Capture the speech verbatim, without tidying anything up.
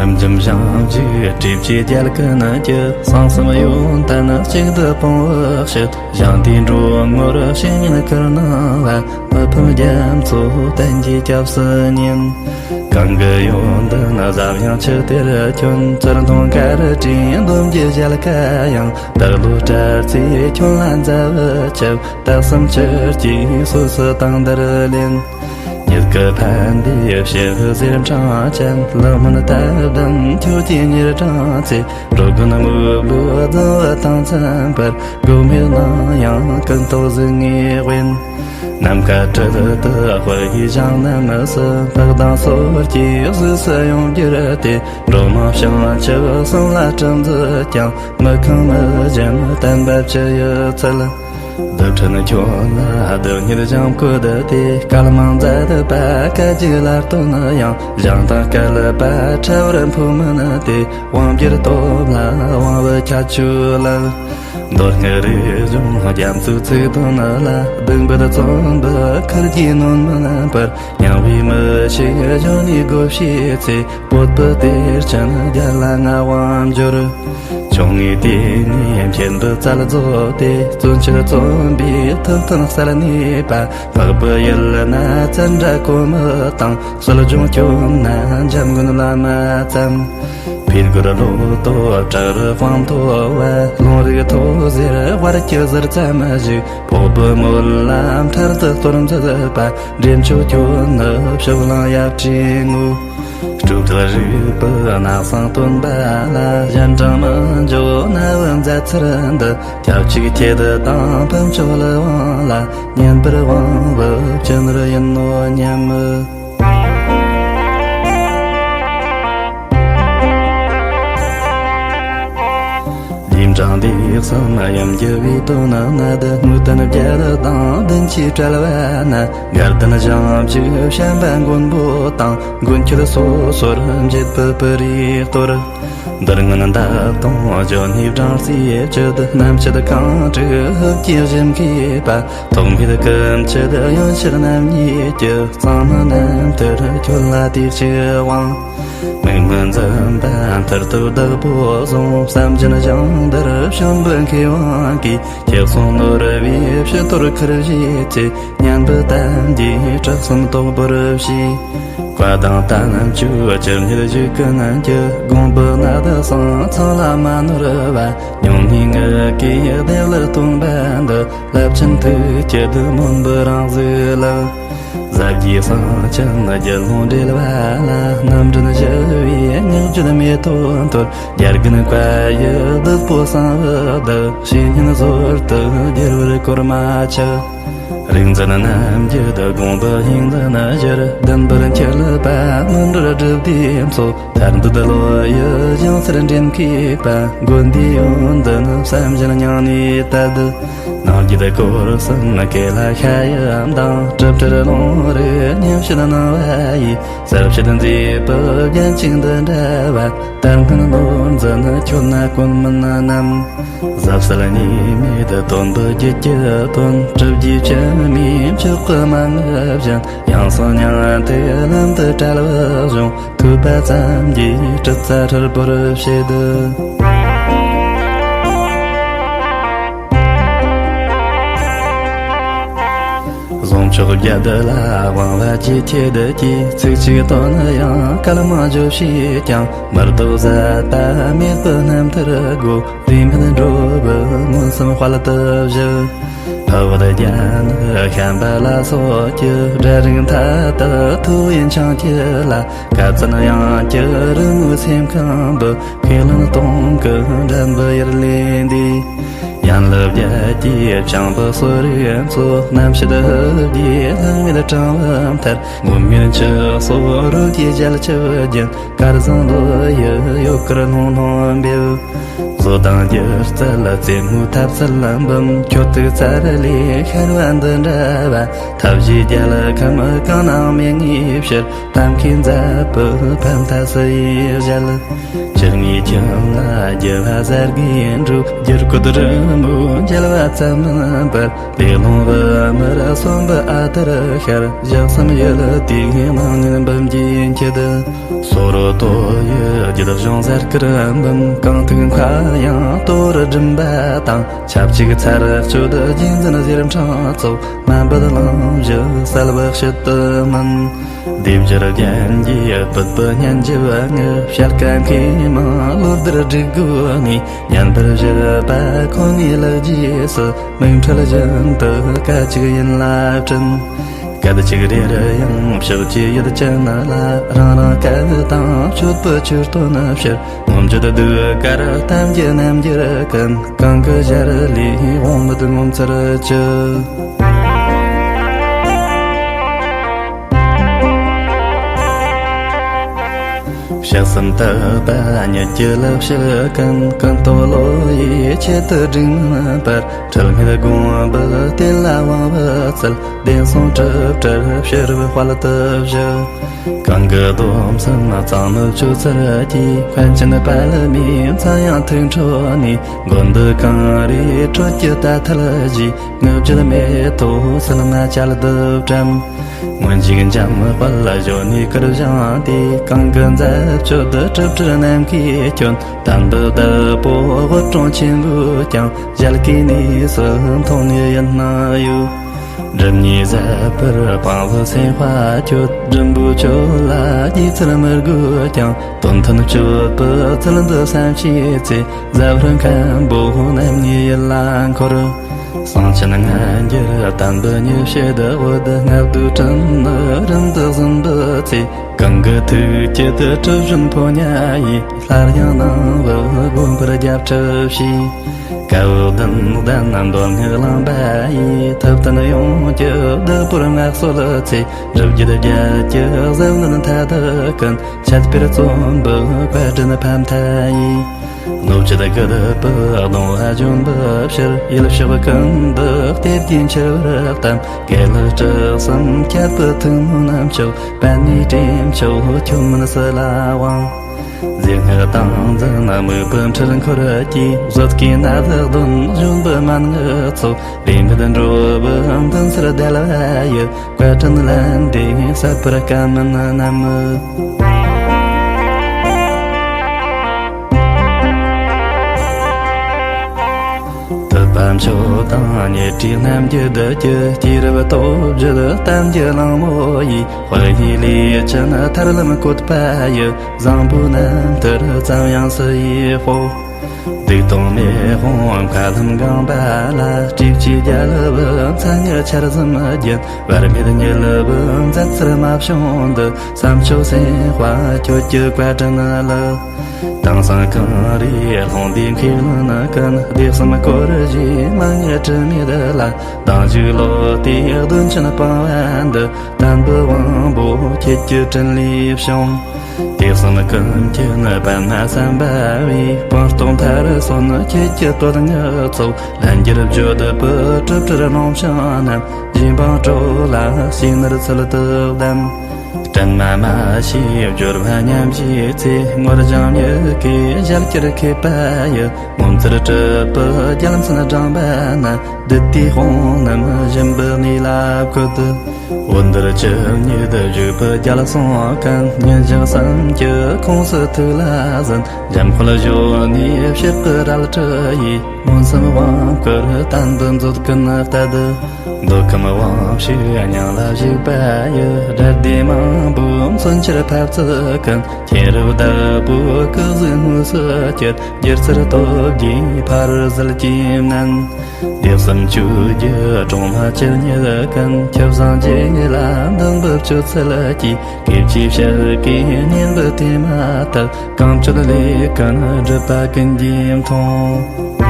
ལམ་འཇམ་ཞིང་འཇིགས་བྲིས་ཀྱི་རྒྱལ་ཀུན་གྱི། གསང་གསུམ་ཡོན་ཏན་གཅིག་ཏུ་སྤུངས་པའི་ཕྱིར། ཞིང་དེའི་འགྲོ་ངོར་བཤེས་གཉེན་བཀུར་གནང་བ། མི་ཕམ་རྒྱ་མཚོ་བསྟན་གྱི་སྐྱབས་སུ་ཉན། གང་གི་ཡོན་ཏན་ཟབ་ཡངས་ཆུ་གཏེར་ཁྱོན། རྩལ་མཐོང་གར་བྲིས་འདོམ་གྱི་ཞལ་ཁ་ཡང་། བདག་བློ་བྲལ་ཚེ་ཁྱོད་ལ་མཛའ་བར་ཆིབས། རྟགས་གསུམ་ཆུ་སྐྱེས་སོ་སོ་དང་འདིར་ལེན། ཉིད་ཀྱི་ཕན་བདེའི་ཕྱིར་ཟེར་འཕྲང་ཅན། ལག་སྨོན་བཏབ་དམ་ཁྱོད་ཀྱིས་ཉེར་དྲངས་ཚེ། འགྲོ་ཀུན་དངོས་པོའི་རྫོང་བ་དང་འཚམས་པར། སྒོམ་མེད་ནང་ཡང་ཀུན་རྟོག་གཟུགས་བརྙན་དབེན། ནམ་མཁའ་དྲི་དུ་དཔལ་གྱི་ཞིང་རྣམས་སུ། འཕགས་དང་སོར་གྱི་གཟུགས་སུ་ཡོངས་གྱུར་ཏེ། འགྲོ་མང་བྱང་ཆུབ་གསུམ་ལ་གྲུ་འཛིན་ཀྱང་། མི་ཁོམ་མི་འབྱིན་བསྟན་པ་ཅི་ཡི་ཚུལ། རྡུལ་ཕྲན་ཁྱོད་ལ་རྡུལ་སྙེད་འཇམ་བཀོད་དེ། སྐལ་མང་མཛད་པ་སྐད་ཅིག་ལ་སྟོན་ཡང་། ཞིང་དང་བསྐལ་པ་ཕྲ་བར་འཕོ་མིན་ཏེ། དབང་བསྒྱུར་སྟོབས་ལ་དབང་བའི་ཁྱད་ཆོས་ལགས། མདོ་སྔགས་རིག་གཞུང་རྒྱ་མཚོའི་ཚིག་དོན་ལ། གདུང་འབོད་རྩོམ་པའི་ཁུར་གྱིས་ནོན་མིན་པར། སྙིང་བའི་མི་ཤེས་གཞོན་ནུའི་སྒོ་ཕྱེས་ཚེ། བོད་པའི་གཏེར་ཆེན་རྒྱལ་ལ་མངའ་དབང་འབྱོར། བྱུང་ངེས་དེ་ནས་མཁྱེན་པའི་རྩལ་རྫོགས་ཏེ། བརྩོན་འགྲུས་རྩོམ་པའི་ཐུབ་བསྟན་གསལ་གནས་པ། འཕགས་པའི་ཡུལ་ན་ཙནྡྲ་གོ་མི་དང་། གསོ་སྦྱོང་སྐྱོབ་ན་འཇམ་མགོན་བླ་མ་ཙམ། ཕས་རྒོལ་ལོ་ཏོག་བྲག་རི་དཔངས་མཐོ་བ། ལུང་རིགས་མཐོ་ཟེར་དབར་གྱི་ཟུར་ཙམ་ཞིག། ཕོ་བོའི་མོད་ལ་མཐར་ཐུག་གཏོར་མཛད་པ། འདྲེན་མཆོག་ཁྱོད་ནི་ཕྱོགས་གླང་ཡབ་ཁྲིའི་ངོ་། སྤྲོས་བྲལ་རིག་པའི་གནག་སྲང་སྟོན་པ་ལ། གཞན་དྲིང་མི་འཇོག་རྣ་བའི་མཛད་ཚུལ་འདི། སྐྱབས་གཅིག་ཁྱེད་དང་ཕུན་ཚོགས་ལ་དབང་ལ། བསྙེན་པར་དབང་བའི་སྤྱན་རས་ཡིན་ནོ་སྙམ། རྗེས་འབྲང་སྡེ་གསུམ་དབྱིན་ཇི་བའི་དོན་ནི། དངོས་བསྟན་བརྒྱད་དང་བདུན་གྱིས་བྲལ་བ་ན། དགའ་ལྡན་བྱང་ཆུབ་བྱམས་པ་མགོན་པོ་དང་། མགོན་ཁྱོད་སོ་སོར་འབྱེད་པའི་པུ་རིའི་གཏོར། འདིར་སྔོན་འདབ་སྟོང་བརྗོད་ནས་བགྲངས་སའི་ཕྱིར། རྣམ་བཅད་གང་དྲུག་ཧུབ་ཀྱིས་བཞི་མཁས་པ། ཐོགས་མེད་ཀུན་སྤྱོད་ཡོན་ཕྱིར་རྣམ་གཉིས་ཀྱི། གཙང་མ་རྣམ་ཐར་ཁྱོད་ལ་དེ་ཕྱིར་དབང་། དམིགས་མེད་འཛིན་པ་མཐར་ཐུག་བདག་པོ་བཟུང་། བསམ་བརྒྱུད་ཞིང་འདིར་བྱོན་པའི་མཁས་དབང་གིས། ཁྱེད་གསུང་ནོར་བུའི་ཕྱི་དོར་ཁུར་བཞེས་ཚེ། སྙན་པའི་གཏམ་རྒྱུད་གྲགས་སམ་དོག་པོར་བྱས། བཀའ་དང་དམ་ཆོས་ཇི་སྙེད་བཞུགས་ཀུན་གྱི། དགོངས་པའི་གནད་གསང་ཚང་ལ་མ་ནོར་བ། སྙུང་གནས་ངག་གི་བདེ་བླག་སྟོན་པ་འདི། རླབས་ཆེན་ཐུགས་བསྐྱེད་སྨོན་པའི་རང་གཟུགས་ལགས། ཟབ་རྒྱས་གསང་ཆེན་རྒྱུད་ལུང་འགྲེལ་བ་ལ། རྣམ་འདྲེན་ཞི་བའི་སྙིང་རྗེ་མེ་ཏོག་འཐོར། རྒྱལ་རྒན་བཀའ་ཡི་བདུད་པོ་གསང་བའི་བདག། བཤེས་གཉེན་ཟོར་དུ་བསྒྱུར་བར་གོར་མ་ཆག། རིག་འཛིན་རྣམ་བརྒྱད་དགོངས་པའི་དབྱིངས་འཛིན་བཞིར། བདེན་པར་འཁྱིལ་པ་མི་འགྲོར་སྒྲུབ་སྡེ་མཚོ། ཐར་འདོད་བློ་ཡི་སྦྱིན་སར་འདྲེན་མཁས་པ། མགོན་དེའི་ཡོན་ཏན་བསམ་བཞིན་སྙིང་ནས་དད། ནང་རྒྱུད་སྐོར་གསུམ་ཀེ་ལ་ཤ་ཡི་དང་། གྲུབ་འབྲེལ་ལུང་རིགས་ཉམས་བཤད་གནང་བ་ཡི། ཟབ་བཤད་མཛེས་པའི་རྒྱན་གཅིག་འདི་འདྲ་བ། ལྟར་སྔོན་ནོར་འཛིན་ཁྱོད་ན་ཀུན་མིན་ནམ། ཟབ་གསལ་གཉིས་མེད་སྟོན་པའི་རྒྱུད་ཀྱི་དོན། གྲུབ་བརྒྱའི་ཕྱི་མའི་མཆོག་གི་མན་ངག་བཞིན། ཡང་གསང་མྱང་འདས་ལམ་དུ་བྲལ་བའི་གཞུང་། ཐོས་པ་ཙམ་གྱིས་གྲུབ་རྩ་ཧྲིལ་པོར་བྱེད། གཟུངས་མཆོག་བརྒྱད་ལ་དབང་བ་ཅི་ཁྱེད་ཀྱིས། ཚིག་གཅིག་དོན་ཡང་སྐད་མང་བརྗོད་བྱས་ཀྱང་། མི་ལྡོག་ཟད་པ་མེད་པའི་རྣམ་ཐར་སྒོ། རིས་མེད་འགྲོ་བའི་མངོན་སུམ་དཔལ་དུ་བཞུགས། འཕགས་པ་རྒྱལ་ནི་བྱམས་པ་ལ་སོགས་ཀྱི། སྒྲ་རིག་མཐའ་དག་ཐོས་པའི་འཆིང་བྱེད་ལ། བཀའ་བཙུན་དབྱངས་ཀྱི་རོལ་མོའི་སེམས་ཁམས་པའི། ཁས་བླངས་གཏོང་གི་འགྲམ་པའི་ཡུལ་ལས་འདས། ཡན་ལག་བརྒྱད་ཀྱིས་བཅིངས་པའི་གསོ་རིག་མཚོ། རྣམ་བཤད་ཧཱུྃ་གིས་ལྷག་མེད་དྲངས་པའི་མཐར། མགོན་མེད་ཆུ་སོགས་རོལ་གྱིས་རྒྱལ་ཆུ་རྒྱུན། སྐལ་བཟང་བློ་ཡི་ཡུལ་དཀར་ལྷུང་ལྷུང་འབེབས། བཟོ་དང་སྒྱུ་རྩལ་རྩེད་མོའི་ཐབས་ཚད་ལམ་བུམ། ཁྱོད་ཐུགས་རྩལ་ལས་ཤར་བ་འདི་འདྲ་བ། ཐབས་ཤེས་རྒྱལ་ཁམས་གང་ན་མེད་ངེས་ཕྱིར། གཏམ་མཁས་མཛད་པའི་ཕན་བཏགས་སུ་ཡིས་བཞད། ཇི་སྙེད་ཁྱིམ་ལ་རྒྱུ་བ་གསར་དགུའི་འགྲོས། བསྒྱུར་བཀོད་རི་ མོའི་མཇལ་བ་ཙམ་མིན་པར། དེ་ལོང་བུ་མར་སོན་པའི་ཨ་དར་ཤར། ཞག་གསུམ་ཡུལ་དེའི་མང་ངན་འབུམ་གྱིས་འཁྱུད། སོ་རོ་ཏོ་ཡི་རྒྱུད་གཞུང་གསེར་དཀར་འབུམ། རྐང་ཐུག་མཁའ་དབྱིངས་གཏོར་སྒྲིམ་པ་དང་། ཆབས་ཅིག་ཚར་གཅོད་རྗེས་འཛིན་གཟེར་ཕྲེང་ཚོགས། མ་འབད་གླིང་བཞི་གསལ་བའི་དཔྱིད་དུ་སྨིན། སྡེབ་སྦྱོར་རྒྱན་གྱིས་སྤུད་པའི་སྙན་འཇེབས་ངེས། བྱ་དཀའ་མཁས་མང་བློ་བདེར་བསྒྲིགས་དགོས་ནས། ཉན་པར་བཞེད་པ་ཁོ་ནའི་ལེགས་རྗེས་སུ། མིག་འཕྲུལ་བཞིན་དུ་སྐད་ཅིག་ཡིན་ལ་དྲན། སྐད་ཅིག་རེ་རེ་ཡང་ཕྱོགས་ཀྱི་ཡུལ་ཅན་ལ། རང་རང་སྐད་དང་མཆོད་པའི་མཆོད་རྟེན་ཕྱིར། ངོམ་བརྗོད་ཟློས་གར་གཏམ་གྱི་རྣམ་འགྱུར་ཀུན། གང་གི་ཞལ་ལས་དབང་མེད་ངོ་མཚར་གྱི། ཕྱག་གསུམ་དག་པ་ཉིད་ཀྱི་ལེགས་བཤད་ཀུན། ཀུན་རྟོག་བློ་ཡི་ཆེད་དུ་བསྒྲིགས་མིན་པར། འཁྲུལ་མེད་དགོངས་པའི་གཏེར་ལ་དབང་བུ་བསྩལ། བདེན་གསུང་གྲུབ་གྲུབ་ཕྱིར་བུ་དཔལ་དུ་བཞུགས། གང་གི་སྡོམ་གསུམ་གཙང་མའི་སྤྱོད་ཚུལ་གྱིས། མཁན་ཆེན་དཔལ་མོའི་མཚན་ཡང་ཐུགས་འཕྲོག་ནས། མགོན་འདི་གངས་རིའི་ཁྲོད་ཀྱི་དར་ཐལ་བཞིན། ངུ་བཅུད་མེ་ཏོག་སིལ་མ་བཅལ་དུ་བཀྲམ། སྔོན་འཇུག་འཇམ་དཔལ་གཞོན་ནུའི་སྐུར་བཞེངས་ཏེ། གང་གི་མཛད་སྤྱོད་གྲུབ་འབྲས་ནམ་མཁའི་ཁྱོན། དམ་པའི་བདག་པོ་དབུ་དྲུང་ཆེན་པོས་ཀྱང་། ཞལ་གྱི་གནས་སུ་མཐོང་ནས་ཡིད་སྣང་ཡུག་སྒྲིབ་གཉིས་ཟད་པར་སྤངས་པའི་སེམས་དཔའ་ཁྱོད། སྒྲིན་པོ་ཆེ་ལ་དགྱེས་ཚུལ་མི་དགོས་ཀྱང་། དོན་མཐུན་སྤྱོད་པའི་ཚུལ་འདི་བསམ་ཤེས་ཚེ། ཟབ་རིམ་མཁན་པོ་རྣམ་གཉིས་ཡིད་ལ་འཁོར། གསང་ཆེན་སྔ་འགྱུར་དམ་པའི་ཉི་ཕྱེད་འོད། ལྔ་བདོའི་སྤྲིན་ནི་རིམ་དུ་ཟིན་པའི་ཚེ། གང་གི་ཐུགས་བསྐྱེད་དུ་གྲུབ་བཞིན་ཕོ་ཉ་ཡིས། སླར་ཡང་སྣང་བའི་དགོན་པར་རྒྱབ་ཁྲིད་བྱས། བཀའ་བདུན་ལྡན་མདོ་སྔགས་གླིང་པ་ཡིས། ཐུབ་བསྟན་ཡོངས་ཀྱི་བདག་པོར་མངའ་གསོལ་ཚེ། རིགས་རྒྱུད་རྒྱལ་གྱི་ཟབ་ལམ་མཐའ་དག་ཀུན། འཆད་སྤེལ་རྩོམ་པའི་བཀའ་དྲིན་ཕ་མཐའ་ཡས། གནོད་བྱེད་རྒུད་པའི་གདུང་བ་ལྗོན་པའི་ཕྱིར། ཡུལ་ཕྱོགས་ཀུན་ཏུ་གཏེར་གྱི་འཆར་བར་གཏམས། དགེ་ལེགས་གྲུ་གསུམ་ཁྱབ་པའི་ཐུན་མོང་མཆོག་པད་མའི་སྤྲིན་མཆོག་ཁྱོད་མུན་སེལ་ལ་དབང་། རྫས་སྔགས་ཏིང་འཛིན་དམིགས་པའི་འཕྲུལ་འཁོར་གྱིས། བཟོད་དཀའི་ནད་གདོན་གཞོམ་པའི་མན་ངག་ཚོགས། རེ་མེད་འགྲོ་བའི་མདུན་སར་བརྡལ་བ་ཡི། བཀའ་དྲིན་ལན་འདེབས་ཟབ་པར་བཀའ་མིན་སྣམས། ཐུབ་པ་མཆོག་དང་ཉེ་བྲིས་རྣམས་ཀྱི་བདུད་ཀྱི། སྐྱེས་རབས་སྟོབས་བརྒྱད་གཏམ་གྱི་གླེང་མོ་ཡིས། དཔལ་གྱི་ལས་ཅན་ཐར་ལམ་བཀོད་པ་ཡི། བཟང་པོའི་རྣམ་ཐར་ཙམ་ཡང་སུ་ཡིས་དཔོག་སྡིག་ལྟུང་མེ་དཔུང་མཁའ་ལམ་གང་པ་ལ། སྲིད་ཀྱི་རྒྱལ་པོའི་མཚན་ཉིད་ཆར་ཟིམ་རྒྱུན། བར་མེད་ཉིད་པའི་མཛད་ཚུལ་མ་བྱུང་དུ། བསམ་མཆོག་སེམས་དཔའ་ཁྱོད་ཀྱི་བཀའ་དྲིན་ལ། དེང་སང་གངས་རིའི་ལྷུང་བསྡུས་མཁས་བླུན་ཀུན། སྡེ་གསུམ་སྐོར་བཞིའི་མན་ངག་དྲི་མེད་ལ། དང་བཅུག་ལོ་དེའི་གདོན་ཆེན་སྤངས་པ་འདི། དམ་པའི་དབང་པོ་ཁྱེད་ཀྱི་དྲིན་ལས་བྱུང་། དེ་གསུམ་ཀུན་མཁྱེན་པདྨ་སམ་བྷ་བའི། སྤངས་རྟོགས་མཐར་སོན་ཁྱེད་ཀྱི་བསྟོད་བསྔགས་ཚོགས། ལྷན་རྒྱས་བརྗོད་པའི་གྲུབ་འབྲས་ཀློང་བྱང་རྣམས། རྗེ་འབངས་གྲོགས་ལ་ཞུས་ནས་ཚུལ་དུ་གདམས། སྤྲིན་མ་མ་ཞིག་འབྱོར་བ་ཉམས་བཞེས་ཚེ། ངོར་སྦྱངས་མྱུ་གུའི་ཞལ་གྱེར་མཁས་པ་ཡི། ངོ་མཚར་གྲུབ་པའི་རྒྱལ་མཚན་བགྲངས་པ་ན། བདུད་སྡེའི་དཔུང་རྣམས་སྦྱིན་པའི་གནས་ལ་བཀོད། འོད་འདར་བཅུ་གཉིས་བཞུགས་པའི་རྒྱལ་སྲུང་མཁན། ཉིན་ཞག་གསུམ་གྱི་ཁོངས་སུ་ཐུགས་ལ་ཟིན། འཇམ་དཔལ་གཞོན་ནུའི་ཕྱག་གི་རལ་གྲི་ཡིས། མངོན་སུམ་དབང་བསྐུར་བསྟན་པའི་མཛོད་ཀུན་གཏད། མདོ་ཁམས་དབང་ཕྱུག་སྙིང་ལ་བཞུགས་པ་ཡི། དགྲ་སྡེ་མང་པོའི་མཚོན་ཆར་ཕབ་ཚུལ་ཀུན། མཁྱེན་རབ་བདག་པོའི་སྐུ་གཟུགས་དངོས་སུ་བསྐྱེད། སྒྱུ་རྩལ་སྟོབས་ཀྱིས་ཕ་རོལ་ཟིལ་གྱིས་མནན། སྡེ་གསུམ་ཆོས་བརྒྱུད་སྲུང་མ་ཇི་སྙེད་ཀུན། ཁྱབ་བཟང་རྗེ་ལ་འདུན་པའི་སྤྱོད་ཚུལ་གྱིས། སྐད་ཅིག་ཕྱག་གིས་བསྙེན་པའི་དེ་མ་ཐག་གང་སྤྱོད་ལས་ཀུན་སྒྲུབ་པ་ཀུན་གྱིས་མཐོང་།